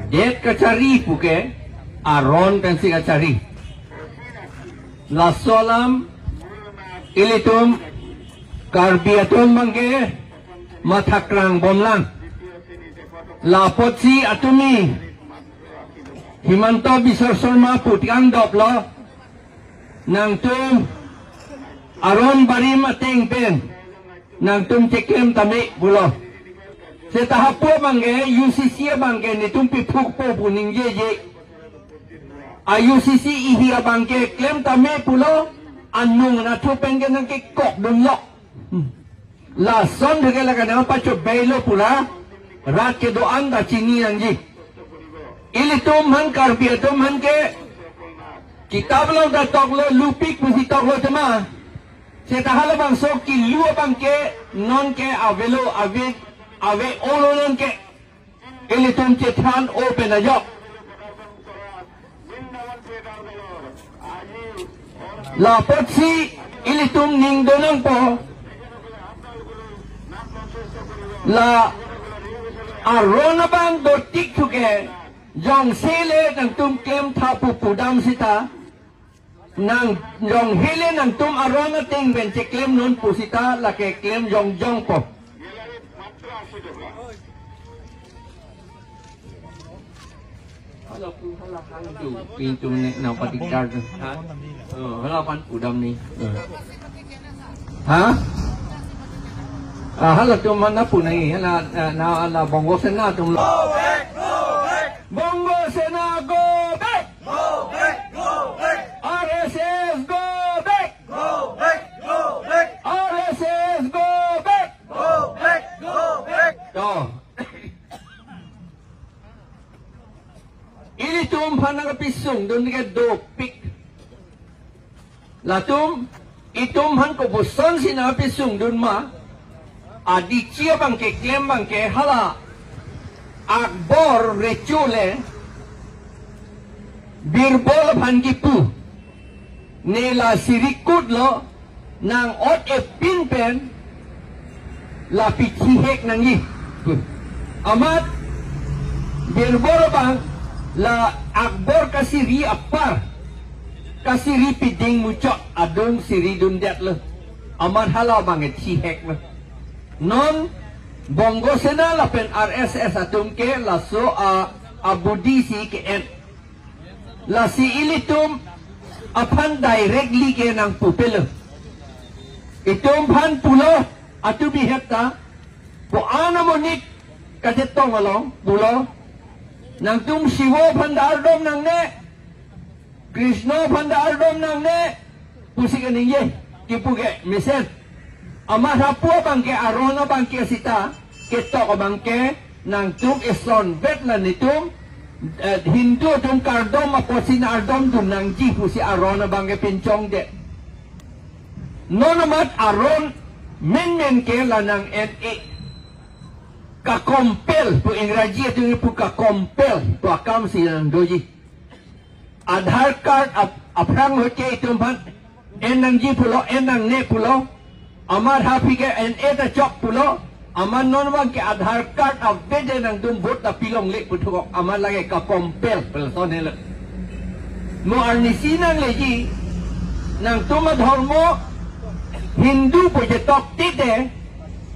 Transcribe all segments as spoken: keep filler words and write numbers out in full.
Det kachari puke aron pensi kachari. Laso alam ilitum Karbi atum abangke mathakrang bomlang. Lapotsi atumi Himanta Biswa Sarma putikang doplo, nangtum aron barim ateng pen nangtum cheklem tame pulo. Seta hapu abangke U C C abangke netum piphukpo pu ningjeje. A U C C ihi abangke klem tame pulo, anung anathu penke nangkekok dunlo. Hmm. Lason theke la kanang pacho beilo pura, rat kedo-an ta chini nangji. Ilitum aphan Karbi atum aphan ke kitab along ta toklo, lupik pusi toklo tema. Seta halabangso kilu abangke nonke avelo, ave, ave-olo nonke. Ilitum chethan-o pen ajok. Lapotsi ilitum ning donangpo. La aron abang dotik thuke, jongsi le nangtum klemtha pu pudam sita, nang jongsi le nangtum aron ateng pen cheklem non pu sita lake klem jongjongpo. Hala pu hala hang tu, pintu ne na patikar tu. Ha? Oh, hala aphan pudam ni. Ha? Ah, hala atum mana pu nai, hala, ah, na, na Bongo Sena atum. Bongo Sena go back! Go back! Go back! R S S go back! Go back! Go back! R S S go back! Go back! Go back! To. Ilitum aphan nangkapisung dun ke dopik. Latum, itum aphan kopuson si nangkapisung dun ma, adichi abangke klem abangke hala Akbor recho le Birbol aphan kipu. Ne la sirikut lo, nang ot epin pen la pithihek nangji. Amat Birbol abang la Akbor kasiri apar, kasiri piding muchot adung siri dundet lo. Amat hala abang ethihek lo. Non Bongo Sena lapen R S S atum ke laso a, abudi si ke-en. Lasi ilitum aphan directly ke nangpupelo. Itum aphan pulo, atu bihet ta, ko-an amonit kachetong along pulo. Nangtum Shiva aphan ta ardom nangne, Krishna aphan ta ardom nangne, pusi kaningje, kipu ke mesen. Amat hapu abangke aron abangke sita, ketok abangke, nangtum isonvet la netum, eh, Hindu atum kardom apotsi nang ardom dun nangji pusi aron abangke pinchongdet. Non amat aron menmen ke la nang-en-e. Ka-compel pu Ingraji atum pu ka-compel pu akam si nangdoji. Aadhaar card ap-, aphrang hote itum aphan en nangji pulo, en nangne pulo. Amat ha aphi ke en-e ta chok pulo. Amat non abangke Aadhaar card avede nangtum vote ta pilongle pu thukok. Amat lake ka-compel pu lason helo. Mo arnisi nangleji, nangtum adhormo Hindu pu chetok tite,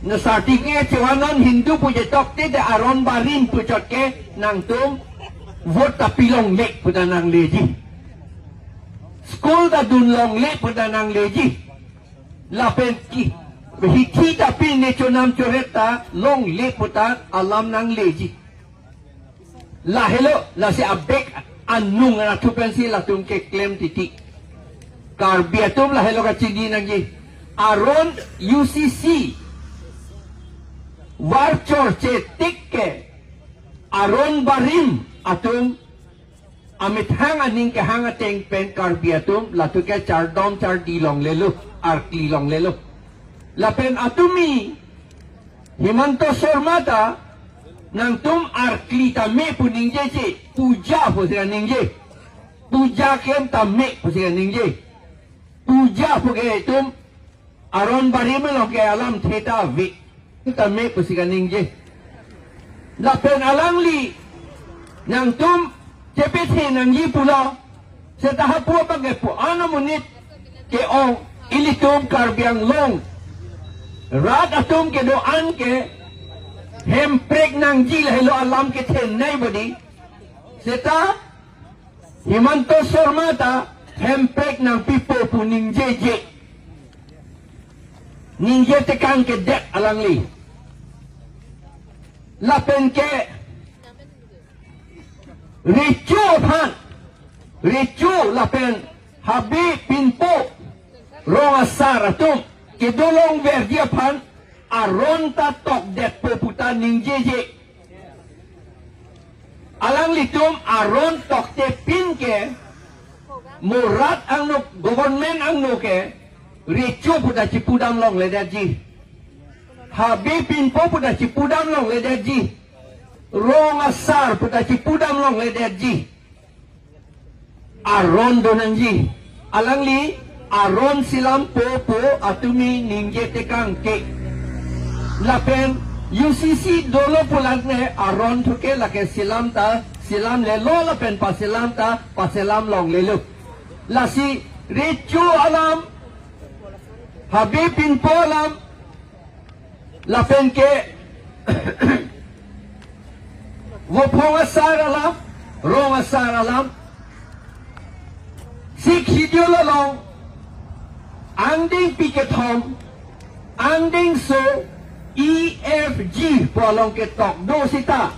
na certificate chevan non Hindu pu chetok tite, aron barim pu chot ke nangtum vote ta pilongle pu ta nangleji. School ta dunlongle pu ta nangleji. Lapen ki, hithi ta pi ne chonam choret ta longle pu ta alam nangleji. Lahelo, lasi abek anung anathu pensi latum keklem titi. Karbi atum lahelo kachini nangji. Aron U C C var chorche tik ke aron barim atum amethang aning kehang ateng pen Karbi atum latu ke chardom chardi longlelo, arkli longlelo. Lapen atumi Himanta Sarma ta nangtum arkli tame pu ningjeje, puja pusi kaningje. Puja klem tame pusi kaningje. Puja puke itum aron barim along ke alamthe ta ave. Tame pusi kaningje. Lapen alangli Nangtum chepethe nangji pulo. Seta hapu abang ke pu-an amonit ke-ong ilitum Karbi Anglong rat atum kedo-an ke hemprek nangji lahelo alam kethenei bodi. Seta Himanta Sarma ta hemprek nangpipo pu ningjeje. Ningje tekang kedet alangli. Lapen ke recho aphan, recho lapen Habe Pinpo rong asar atum kedo longverji aphan aron ta tokdetpo puta ningjeje. Alanglitum aron toktepin ke mo rat angno, government angno ke recho puta chipudam longledetji. Habe Pinpo puta chipudam longledetji. Rong asar puta chipudam longledetji. Aron do nangji. Alangli aron selampo pu atumi ningje tekang ke. Lapen U C C dolo pulang ne aron thuke lake selam ta selamlelo lapen paselam ta paselam longlelo. Lasi recho alam, Habe Pinpo alam, lapen ke Vophong asar alam, rong asar alam, Sixth Schedule along angdengpi kethom, angdengso E F G pu along ketok do seta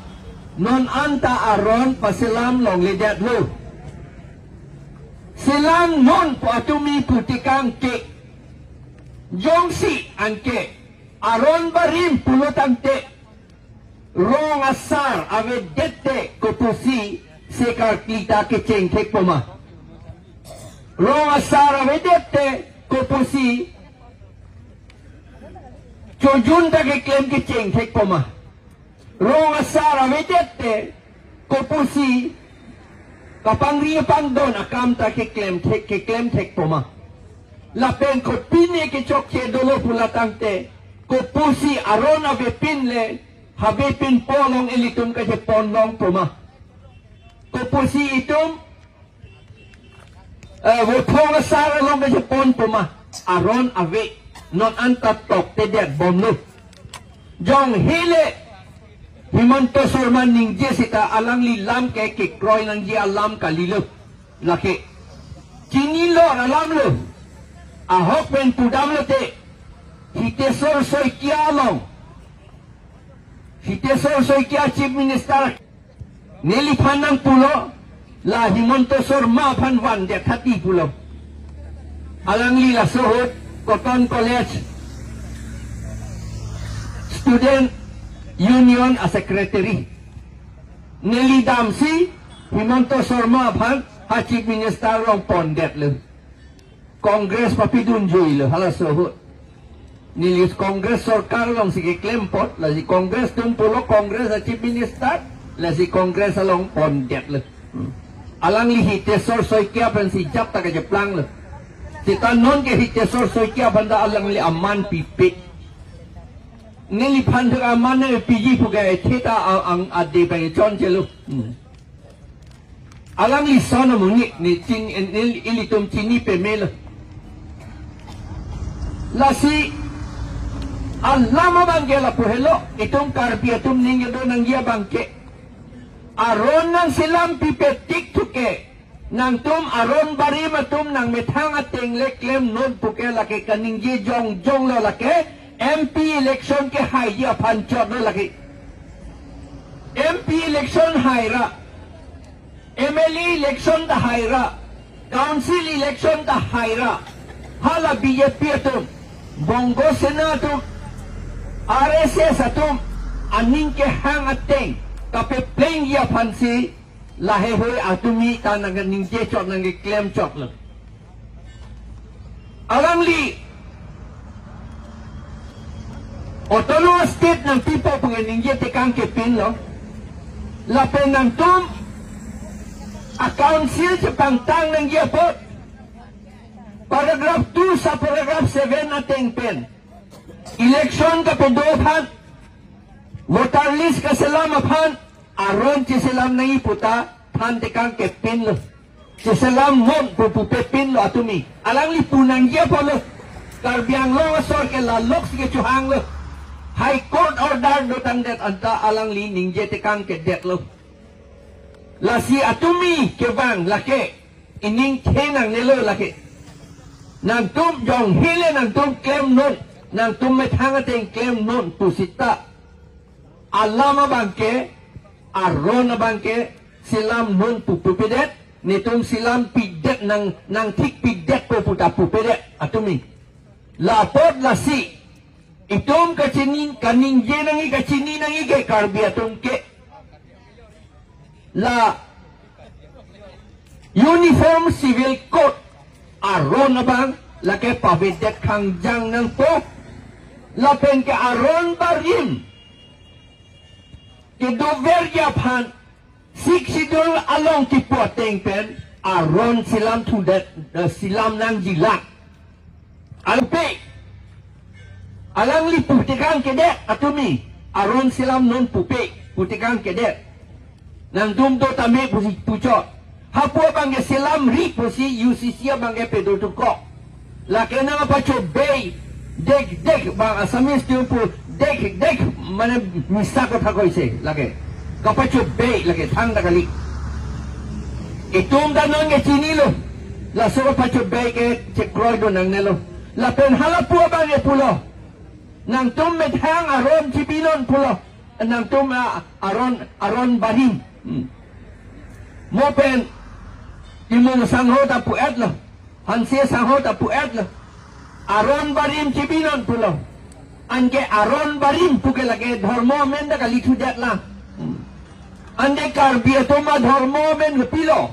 non anta aron paselam longledetlo. Selam non pu atumi pu tekang ke. Jongsi anke aron barim pulo tangte rong asar avedet te kopusi se karkli ta kecheng thekpo ma? Rong asar avedet te kopusi chojun ta keklem kecheng thekpo ma? Rong asar avedet te kopusi kapangri pangdon akam ta keklem thek, keklem thekpo ma? Lapen kopine kechokche dolo pulo tangte kopusi aron avepin le Habe Pinpo along ilitum kachepon longpo ma? Kopusi itum, eh, Vophong asar along kacheponpo ma? Aron ave, non anta toktedet bomlo. Jong hele Himanta Sarma ningje seta alangli lam ke kekroi nangji alam kalilo. Lake chinilor alamlo. Ahok pen pudamlote Hiteswar Saikia along, Hiteswar Saikia Chief Minister, neliphan nangpulo, la Himanta Sarma aphan vandet hati pulo. Alangli laso ahut Cotton College Student Union a-secretary. Neli damsi Himanta Sarma aphan ha Chief Minister along pondetlo. Congress papidunjuilo halaso ahut. Neli Congress sorkar alongsi keklem apot, lasi Congress atum pulo Congress a-Chief Minister, lasi Congress along pondetlo. Hmm. Alangli Hiteswar Saikia pensi jap ta kacheplanglo. Seta non ke Hiteswar Saikia aphan ta alangli aman pipe. Neliphan thek aman ne piji pu ke theta ang, ang ade pen chonchelo. Hmm. Alangli son amonit ne chin, ne ilitum chini pemelo. Lasi alam abang ke lapu helo, itum Karbi atum ning kedo nangji abang ke. Aron nangselam pipe tik thuke. Nangtum aron barim atum nangmethang ateng le klem non puke lake kaningje jongjong lo lake M P election kehaiji aphan chot lo lake. M P election haira, M L A election ta haira, council election ta haira, hala B J P atum, Bongo Sena atum, R S S atum, aning kehang ateng kapeplengji aphansi, laheihui atumi ta nangkaningje chot nangkeklem chotlo. Alangli Autonomous State nangpipo pu ningje tekang kepinlo. Lapen nangtum a-council chepangtang nangji apot paragraph two sub-paragraph seven ateng pen election kapedo aphan, voter list kaselam aphan, Aron cheselam nangji puta than tekang kepinlo. Cheselam non pu pupe pinlo atumi. Alangli pu nangji apotlo. Karbi Anglong asor ke lalok si kechohanglo. High Court order dotangdet anta alangli ningje tekang kedetlo. Lasi atumi kevang lake ining the nangnelo lake. Nangtum jong hile nangtum klemnon. Nangtum methang ateng klemnon pusita. Alam abangke, aron abangke, selam non pu pupedet, netum selam pidet nang, nangthik pidet pu puta pupedet, atumi. Lapot lasi, itum kachini, kaningje nangji kachini nangji ke Karbi atum ke. La Uniform Civil Code aron abang lake pavedet khangjang nangpo. Lapen ke aron barim kedoverji aphan Sixth Schedule along kipu ateng pen aron selam thudet, eh, selam nangjilang. Alpe alangli pu tekang kedet atumi, aron selam non pupe pu tekang kedet. Nangtum do tame pusi puchot. Hapu abangke selamri pusi U C C abangke pedo tukok. Lake nangpachobei, dek dek bang Assamese atum pu dek dek mane misa kotha koise lake. Kapachobei lake thangta kali. Itum ta non ke chinilo. Laso kapachobei ke chekroido nangnelo. Lapen halapu abangke pulo. Nangtum methang aron chibinon pulo. Nangtum, ah, aron, aron barim. Hmm. Mo pen imung sangho ta pu-etlo. Hanse sangho ta pu-etlo. Aron barim chibinon pulo. Anke aron barim puke lake dhormo amen ta kali thudet la. Hmm. Anke Karbi atum adhormo amen kopilo.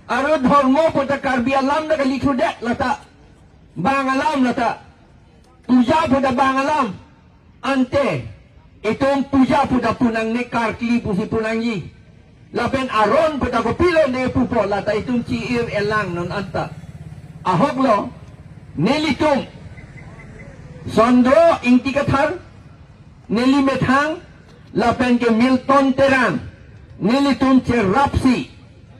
Aro dhormo puta Karbi alam ta kali thudet lata. Bang alam lata. Puja puta bang alam. Ante itum puja puta pu nangne, karkli pusi pu nangji. Lapen aron puta kopilo ne pupo lata itum chi-ir elang non anta. Ahoklo, nelitum Sondro Ingti Kathar, neli methang, lapen ke Milton Terang, nelitum cherapsi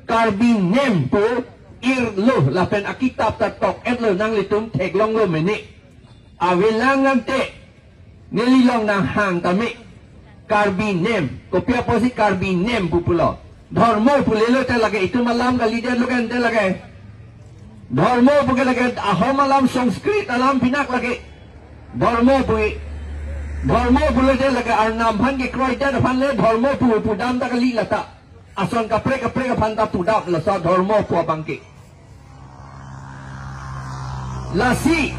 Karbi nem pu irlo lapen akitap ta tok-etlo, nanglitum theklonglo mene. Avelang ante neli long nanghang tame. Karbi nem. Kopi apotsi Karbi nem pu pulo? Dhormo pulelo te lake, itum alam kalidetlo ke ante lake. Dhormo puke lake Ahom alam, Sanskrit alam pinak lake. Dhormo pu, dhormo pulote lake Arnam aphan kekroidet aphan le dhormo pu pudam ta kali lata. Ason kaprek kaprek aphan ta pudam laso dhormo pu abangke. Lasi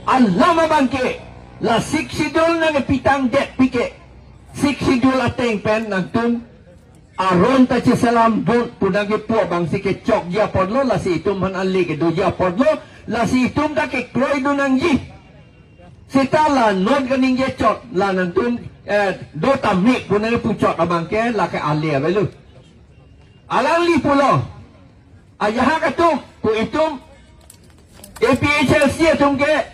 alam abangke, la Sixth Schedule nangkepitangdet pike, Sixth Schedule ateng pen nangtum aron ta cheselam dun pu nangkepu abangsi kechokji apotlo, lasi itum aphan ale kedoji apotlo, lasi itum ta kekroidun nangji. Seta la non kaningje chot, la nangtum, eh, do tame pu nangkepu chot abangke lake ale avelo. Alangli pulo, ajahak atum pu itum A P H L C atum ke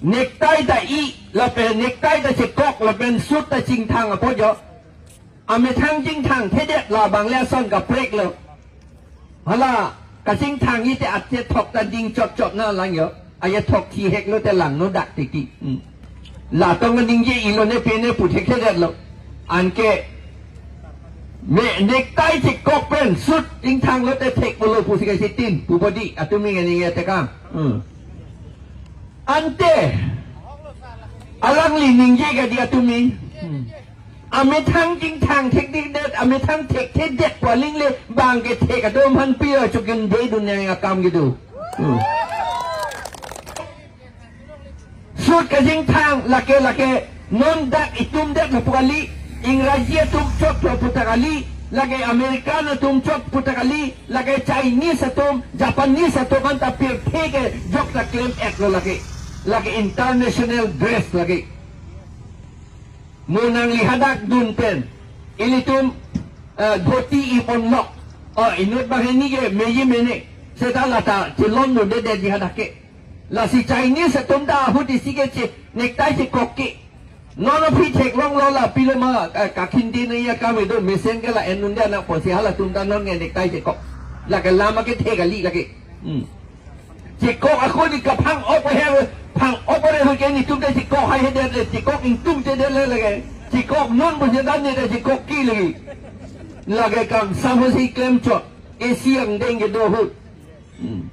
necktie ta i, lapen necktie ta chekok, lapen suit ta chingthang apot jo. Amethang chingthangthedet labang le ason kapreklo. Hala kachingthangji te achethok ta ding chotchot na lang jo. Achethok thiheklo te langno dak titi. Hmm. La tong ningje ilo ne pine pu thekthedetlo. Anke me necktie chekok pen suit chingthanglo te thek pulo pusi kasitin pu bodi atum ningje ningje tekang. Hmm. Ante alangli ningje kadi atumi. Hmm. Amethang chingthangthekthedet, amethang thekthedet pu aling le bang kethek atum aphan pia chukin de dunia akam kedo. Hmm. Suit kachingthang lake lake non dak itum det lapu kali, Ingraji atum chot lapu ta kali, lake American atum chot pu ta kali, lake Chinese atum, Japanese atum anta pirthe kejok ta klem-etlo lake. Lake international dress lake. Mo nangli hadak dun pen ilitum, eh, dhoti iponlo. O inut banghini ke meji mene. Seta lata chelongdundedetji hadak ke. Lasi Chinese atum ta ahut isi ke che necktie chekok ke. Non aphi theklonglo la pilo ma, eh, kakhindi nangji akam kedo mesen ke la en un det nang pusi halatum ta non nge necktie chekok. Lake lam akethe kali lake. Hmm. Chekok ako ni kaphang-ok he, phang-ok re ke netum ta chekok haihedet le, chekok ingtungchedet le lake. Chekok non pusi dan ne ta chekok ke lake. Lake kangsam pusi klemchot. Isi angdeng kedo ahut. Hmm.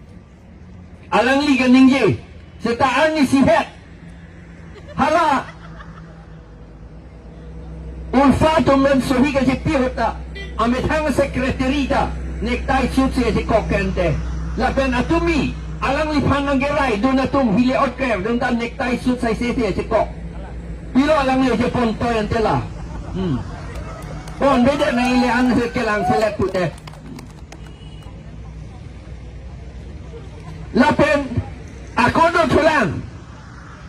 Alangli kaningje, seta arnisi het. Hala Ulfa atum pen sohi kachipi ahut ta, amethang secretary ta necktie suit si kachekok ke ante. Lapen atumi, alangliphan nangkeraidun atum hile otker dun ta necktie suit saise si kachekok. Pilo alangli chepon toi ante la. Hmm. Ponpedet nang ile an se kelang selet pute. Lapen ako dothulang,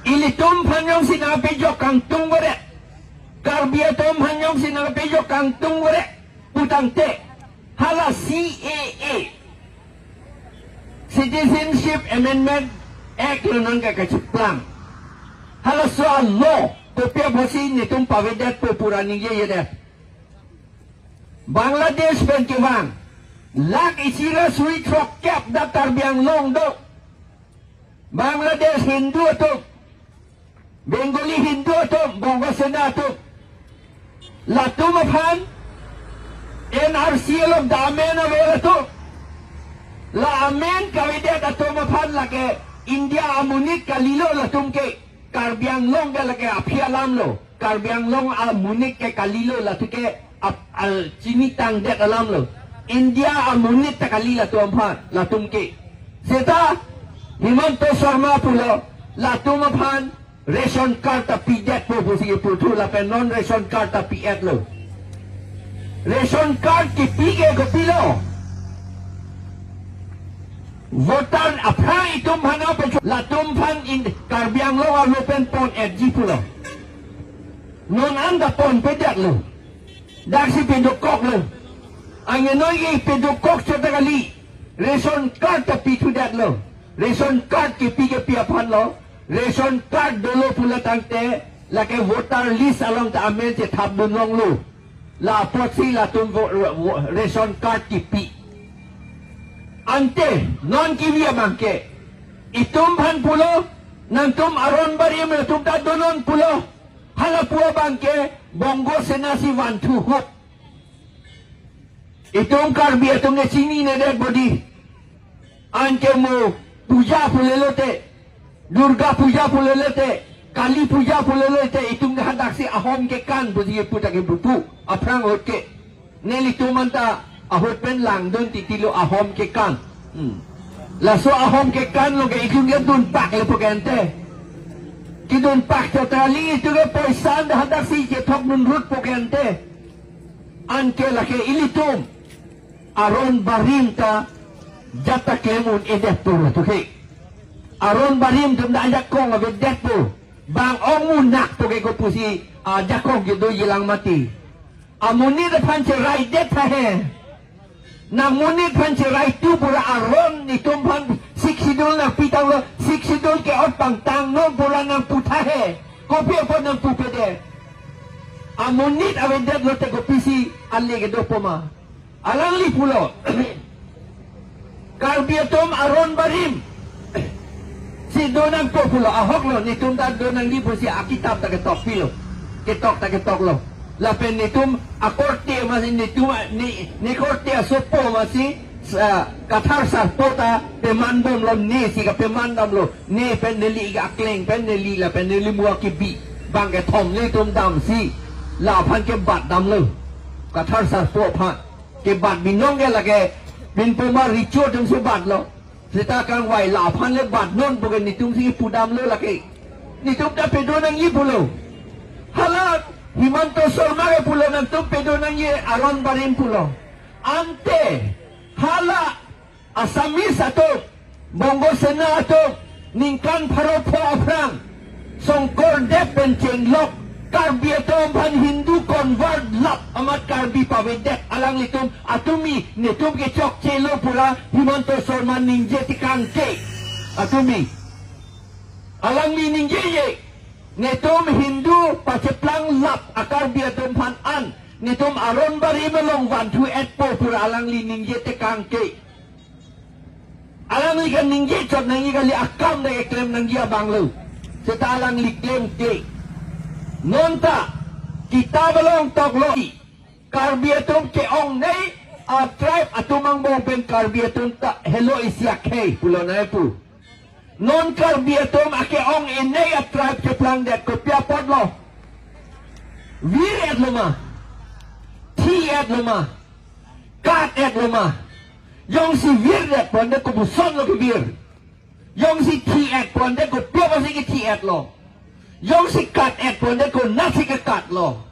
ilitum aphan jongsi nangpejok kangtung bore, Karbi atum aphan jongsi nangpejok kangtung bore putangte, hala C A A, Citizenship Amendment Act lo nangkakachiplang. Halaso a-law kopi apotsi netum pavedetpo pura ningjejedet. Bangladesh pen kevang lakh isi ra suri throkkep dak Karbi Anglong do. Bangladesh Hindu atum, Bengali Hindu atum, Bongo Sena atum, latum aphan N R C along amen avel atum, la amen kavedet atum aphan lake India amonit kalilo latum ke. Karbi Anglong ke lake aphi alam lo. Karbi Anglong amonit ke kalilo latum ke ap-, al chinitangdet alam lo. India amonit ta kali latum aphan, latum ke. Seta Himanta Sarma pulo, latum aphan ration card ta pidetpo pusi puthu lapen non ration card ta pi-etlo. Ration card kipi ke kopilo? Voter aphrang itum aphan ape latum aphan in Karbi Anglong arlo pen pon-etji pulo. Non anta ponpedetlo. Daksi pedokoklo. Angenoi ke pedokok chot ta kali. Ration card ta pithudetlo. Ration card kipi ke pi aphan lo. Ration card dolo pulo tangte lake voter list along ta amen chethapdun longlo. La apotsi latum vo-, vo-, ration card kipi. Ante non kivi abang ke, itum aphan pulo, nangtum aron barim latum ta donon pulo. Hala pu abang ke Bongo Sena si vanthu hop. Itum Karbi atum ne chininedet bodi. Anke mo puja pulelote, Durga Puja pulelote, Kali Puja pulelote, itum ke hadaksi ahom kekan pusi puta ke bupu aphrang ahut ke. Nelitum anta ahut pen langdun titilo ahom kekan. Hmm. Laso ahom kekan lo ke itum ke dunpak lepo ke ante. Kedunpak chot ta kali, itum ke poisa anta hadaksi chethokdun rutpo ke ante. Anke lake ilitum aron barim ta jat ta klem un-edetpo latum ke. Aron barim atum ta ajakong avedetpo. Bang ong munak po ke kopusi ajakong kedo jilang mati. Amonit aphan cheraidet tha he. Nang monit aphan cheraitu pura aron itum aphan Sixth Schedule nangpitanglo, Sixth Schedule ke-ot pangtangnon pura nangpu tha he. Kopi apot nangpupede? Amonit avedetlote kopisi ale kedopo ma? Alangli pulo. Karbi atum aron barim si donangpo pulo, ahoklo, netum ta donangji pusi akitap ta ketok pilo. Ketok ta ketoklo. Lapen netum akorte masi netum a-, ne, ne korte asopo masi, ah, Kathar Sarpo ta pemanbomlo, ne si kapemandamlo. Ne pen neli akleng pen neli lapen neli mua kebi bang kethom netum damsi laphan kebatdamlo. Kathar Sarpo aphan kebat binong ke lake Pinpoma Recho atumsi batlo. Seta kangvai laphan le batnon pu ke netumsi pudamlo lake. Netum ta pedonangji pulo. Hala Himanta Sarma ke pulo nangtum pedonangji aron barim pulo. Ante hala Assamese atum, Bongo Sena atum, ningkan pharo pho aphrang Shonkordev pen chenglok Karbi atum aphan Hindu convert lap amat Karbi pavedet alanglitum, atumi netum kechokchelo pura Himanta Sarma ningje tikang ke. Atumi. Alangli ningjeje. Netum Hindu pacheplang lap a-Karbi atum aphan an netum aron barim along vanthu-etpo pu ra alangli ningje tekang ke. Alangli kaningje chot nangji kali, akam dak keklem nangji abang lo. Seta alangli klem ke. Non ta kitab along toklo. Karbi atum ke-ongnei a-tribe atum angbong pen Karbi atum ta helo isi akhei pulo nai pu. Non Karbi atum ake-ongnei a-tribe cheplangdet, kopi apotlo? Vir-etlo ma? Thi-etlo ma? Kat-etlo ma? Jongsi virdet pon det, kopusonlo kevir? Jongsi thi-et pon det, kopi apotsi kethi-etlo? Jongsi kat-et pon det, konatsi kekatlo?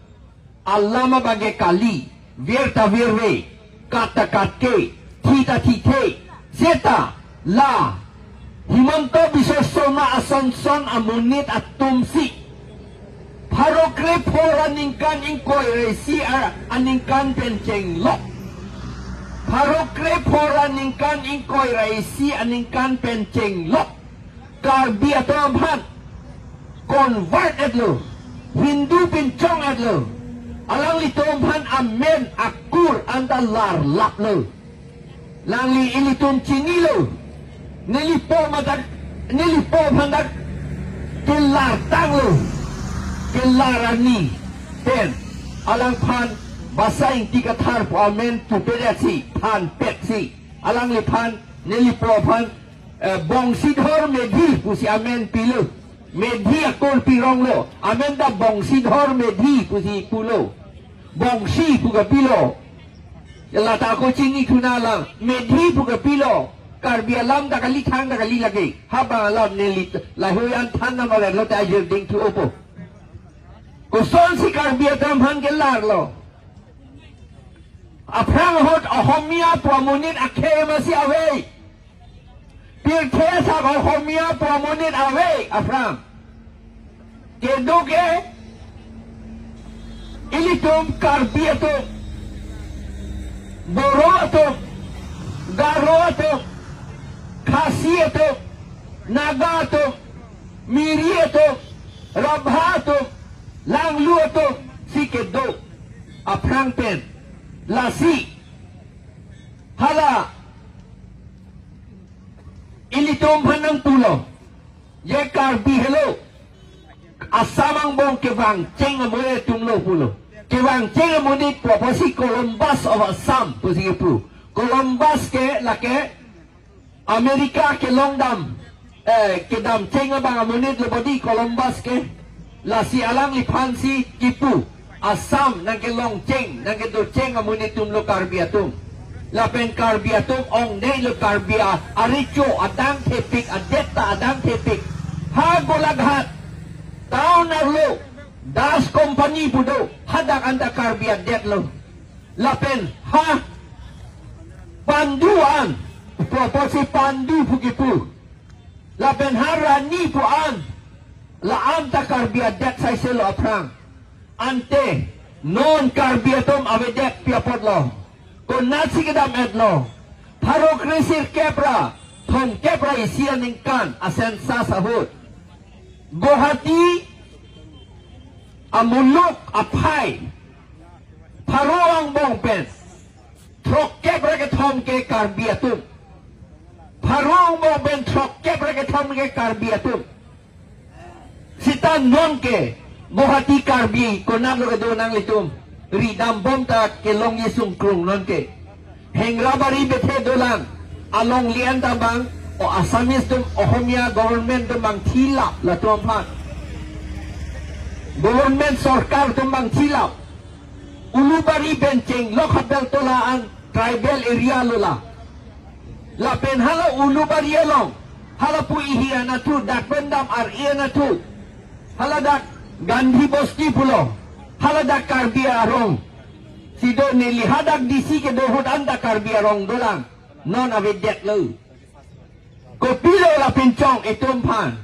Alam abang ke kali, vir ta virve, kat ta katke, thi ta thithe. Seta la Himanta Biswa Sarma asonson amonit atumsi pharo kre phongo ra ningkan ingkoi ra isi a-, aningkan pen chenglok. Pharo kre phongo ra ningkan ingkoi ra isi aningkan pen chenglok Karbi atum aphan convert-etlo, Hindu pinchong-etlo. Alanglitum aphan amen akur anta larlaplo. Nangli ilitum chinilo. Neli po madak, neli po aphan dak kelartanglo. Kelar arni pen alangphan Basa Ingti Kathar pu amen tupedet si, thanpet si, alangliphan neli po aphan, eh, Bongsidhor Medhi pusi amen pilo. Medhi akur pironglo. Amen ta Bongsidhor Medhi pusi pulo. Bongsi pu kapilo? Lata ako chini thuna lang. Medhi pu kapilo? Karbi alam ta kali, thang ta kali lake. Habang alam neli lahui an than namar lo ta ajir ding thu opo. Kosonsi Karbi atum aphan kelarlo? Aphrang ahut Ohomia pu amonit akhei masi ave. Pirthe sak Ohomia pu amonit ave aphrang. Kedo ke ilitum Karbi atum, Boro atum, Garo atum, Khasi atum, Naga atum, Miri atum, Rabha atum, Langlu atum si kedo aphrang pen. Lasi hala ilitum aphan nangpulo, je Karbi helo, Assam angbong kevangcheng amonit atumlo pulo. Kevangcheng amonit pu apotsi Columbus of Assam pusi kepu. Columbus ke lake America kelongdam, eh, kedamcheng abang amonit lo bodi Columbus ke. Lasi alangliphan si kipu, Assam nangkelongcheng, nangkedocheng amonit atumlo Karbi atum. Lapen Karbi atum ongneilo, Karbi a-, arecho adang thepik, adet ta adang thepik. Ha Golaghat town arlo Das Company pu do, hadak anta Karbi adetlo. Lapen ha Pandu an, pu apotsi Pandu pu kipu. Lapen ha Rani pu an, la anta Karbi adet saiselo aphrang. Ante non Karbi atum avedet pi apotlo? Konatsi kedam-etlo? Pharo kre sirkep ra thomkep ra isi aningkan a-census ahut Guwahati amuluk aphai pharo angbong pen throkkep ra kethom ke Karbi atum. Pharo angbong pen throkkep ra kethom ke Karbi atum. Seta non ke Guwahati Karbi konatlo kedo nanglitum? Ridambom ta kelongji sungkrung non ke. Hengrabari bethe dolang. Alongle anta bang, o Assamese atum, Ohomia government atum bang thilap latum aphan. Government sorkar atum bang thilap. Ulubari pen chenglok ha Beltola an tribal area lo la. Lapen hala Ulubari along, hala pu ihi anatthu, dak pen dam ar-e anatthu, hala dak Gandhi Bosti pulo, hala dak Karbi arong. Si do, neli hadak D C kedo ahut anta Karbi arong dolang. Non avedetlo. Kopilo la pinchong itum aphan?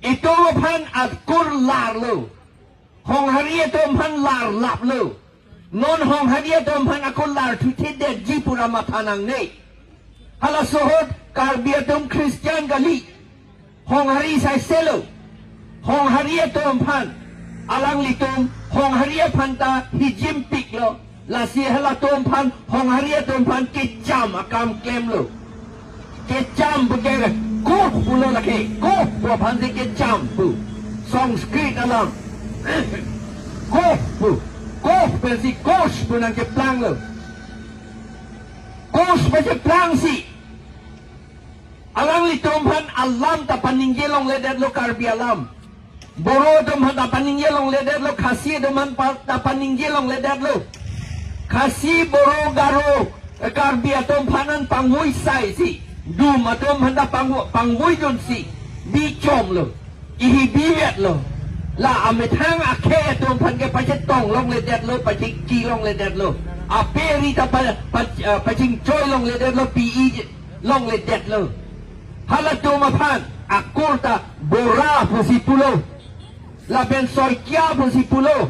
Itum aphan akur larlo. Honghari atum aphan larlaplo. Non Honghari atum aphan ako larthuthedetji pu ra matha nangne. Halaso ahut Karbi atum Christian kali. Honghari saiselo. Honghari atum aphan, alanglitum Honghari aphan ta hijim piklo. Lasi halatum aphan, Honghari atum aphan kecham akam klemlo. Kecham pu ke koh pulo lake, koh pu aphan si kecham pu. Sanskrit alam. Koh pu, koh pensi kosh pu nangkeplanglo. Kosh pensi plangsi alanglitum aphan alam ta paningje longledetlo, Karbi alam. Boro atum aphan ta paningje longledetlo, Khasi atum aphan pa-, ta paningje longledetlo. Khasi, Boro, Garo, eh, Karbi atum aphan an pangvoi saisi, dum atum aphan ta pangvo-, pangvoidunsi bichomlo, ihi bivetlo. La amethang akhei atum aphan ke pachetong longledetlo, pachingki longledetlo. Ape ari ta pa-, pa-, eh, pachingchoi longledetlo, pi-i longledetlo. Halatum aphan akur ta Bora pusi pulo, lapen Saikia pusi pulo,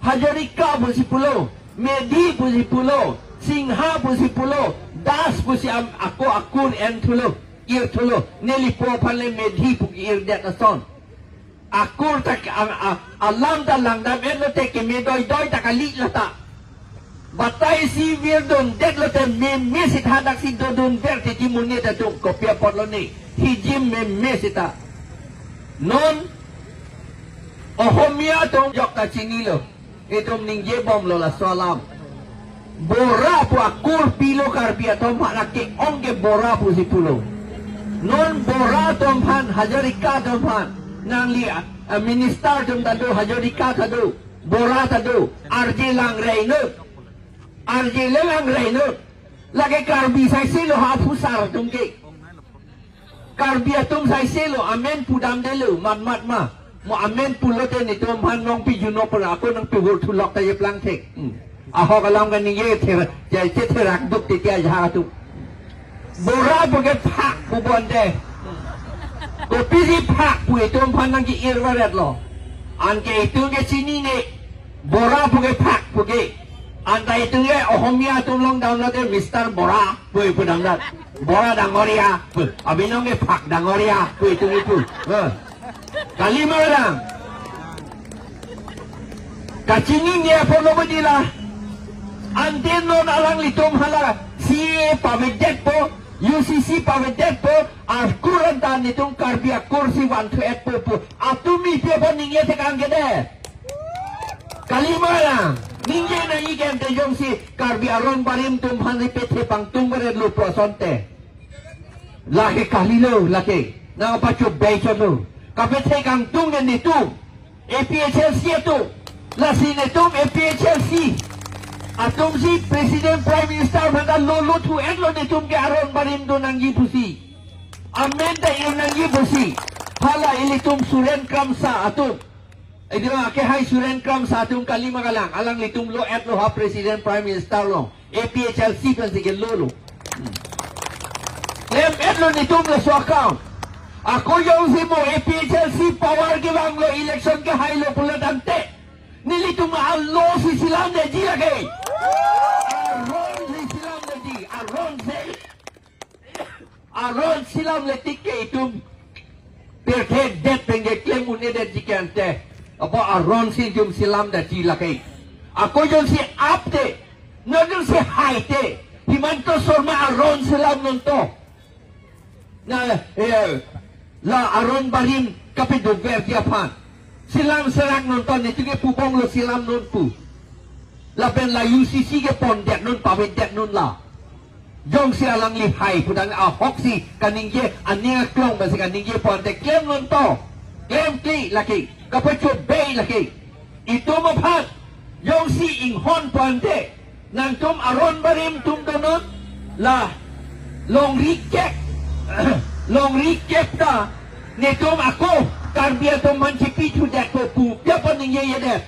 Hazarika pusi pulo, Medhi pusi pulo, Singha pusi pulo, Das pusi am-, ako akur enthulo, irthulo. Neli po aphan le Medhi pu irdet ason. Akur ta a-, a-, alam ta langdam-etlo te keme doidoi ta kali lata. Batai si virdundetlo te meme sita, daksi dodunver titi monit atum, kopi apotlo ne. Hijim meme sita. Non Ohomia atum jok ta chinilo. Itum ningjebomlo laso alam. Bora pu akur pilo Karbi atum aphan, lake ong ke Bora pusi pulo. Non Bora atum aphan, Hazarika atum aphan, nangli, ah, ah, minister atum ta do, Hazarika ta do, Bora ta do, arje langre inut. Arje le langre inut. Lake Karbi saiselo ha phusar atum ke. Karbi atum saiselo, amen pudamdetlo, matmat ma. Mo amen pulote netum aphan nangpijuno pura, ako nangpivur thulok ta jeplang thek. Hmm. Ahok alam kaningje ther-, je, je therak duk titi aja atum. Bora pu ke phak pu bonte. Kopisi phak pu itum aphan nangke-ir varetlo. Anke itum ke chinine. Bora pu ke phak pu ke. Anta itum ke Ohomia atum along damlote Mister Bora pu ipu damdat. Bora dangoria pu. Abinong ke phak dangoria pu itum ipu. Eh. Kalima lang. Kachinine apotlo bodila. Ante non alanglitum hala C A A pavedetpo, U C C pavedetpo, akur anta netum Karbi akur si vanthu-etpo pu. Atum ipi aphan ningje thekang ke de. Kalima lang. Ningje nangji ke ante jongsi Karbi aron barim atum aphan si pethe pangtung varetlo pu asonte. Lake kalilo, lake. Nangpachobei chotlo. Kapethe kangtung ke netum A P H L C atum. Lasi netum A P H L C atum si President, Prime Minister aphan ta lo lothu-etlo netum ke aron barim do nangji pusi. Amen ta ir nangji pusi. Hala ilitum Suren Kramsa atum. Itum akehai Suren Kramsa atum kalima kalang. Alanglitum lo-etlo ha President, Prime Minister along. A P H L C pensi ke lolo. Hmm. Klem-etlo netum laso akam. Ako jongsi mo A P H L C power kevanglo, election kehailo pulo tangte, nelitum alo si selamdetji lake. Aron si selamdetji, aron si. Aron selamle tik ke itum pirthe det pen ke klem un-edetji ke ante. Apo aron si jum selamdetji lake. Ako jongsi ap te, non jongsi hai te, Himanta Sarma aron selam nonto. Na, eh, la aron barim kapedoverji aphan. Selam serak nonto, netum ke pubomlo selam non pu. Lapen la U C C ke pondetnon, pavedetnon la. Jongsi alangli hai pudang ahok si kaningje, aning aklong pensi kaningje pu ante klem nonto. Klemkle lake, kapachobei lake. Itum aphan jongsi inghon pu ante, nangtum aron barim atum donon, la longri kep, longri kep ta netum ako Karbi atum aphan chepithudet ko pu, pi aphan ningjejedet.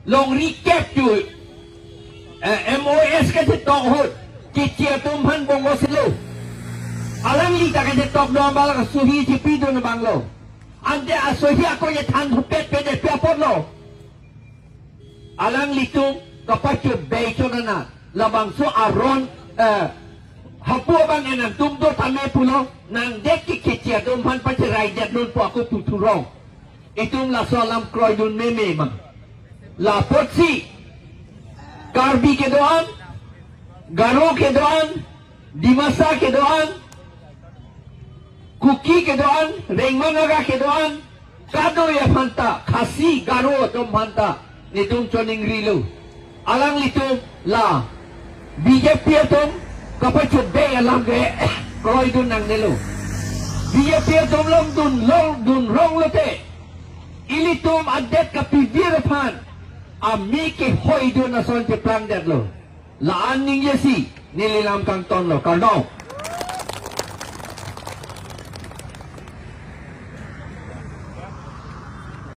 Longri kep tu, eh, M O S kachetok ahut, Keche atum aphan bongosilo. Alangli ta kachetok do abang, asohi chepidun abanglo. Ante asohi ako yethan thupet pedet pi apotlo. Alanglitum kapachobei chonana. Labangso aron, eh, Hapu abang enang tum do tame pulo, nang det ke kechi atum aphan pacherai det non pu ako puthurong. Itum laso alam kroidun meme ma. La apotsi Karbi kedo-an, Garo kedo-an, Dimasa kedo-an, Kuki kedo-an, Rengma Naga kedo-an, kadoi aphanta, Khasi Garo atum aphanta, netum choningrilo. Alanglitum la B J P atum kapachobei alam ke kroidun nangnelo. B J P atum longdun, longdun rong lote, ilitum adet kapivir aphan amei kehoidun ason cheplang detlo. La-an ningjesi neli lam kangtonlo, kardom.